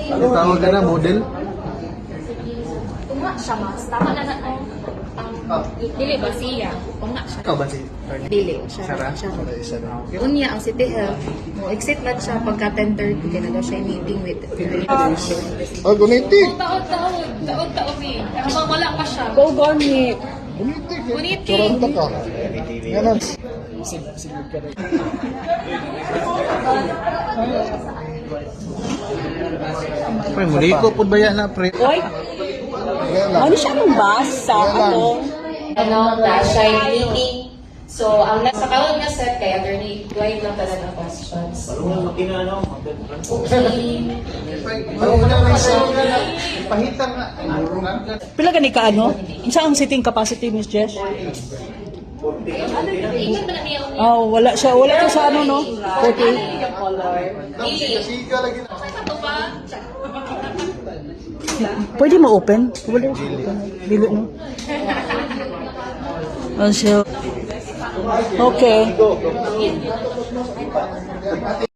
Tawag ka na, model? Tunga siya mas. Tama na na. Ang dili ba siya? Tunga siya. Ikaw ba si Dili. Siya. Sarah? Siya. Sarah. Unya ang City Health, mo exit na siya pagka 10:30 kay na daw siya meeting with. Oh, guniti! Taod taod, taod taod ni. Habang wala pa siya. Go gani. Guniti! Guniti. Suranta ka. Ganun. Pre, muli ko po ba yan na, pre? Oy, ano siya ang bus sa ano? Ano, na siya meeting. So, ang nasa karon nga set kay Attorney Dwayne lang talaga questions. Okay. Pahitang nga. Pila gani ka ano? Unsa ang seating capacity, Miss Jess? Ingat ba na niya ang Oh, wala siya, wala to sa ano no? 48. Dili. Siga lagi na. Okay pa to ba? Pwede ma-open? Wala. Dili no. Ano siya? Okay.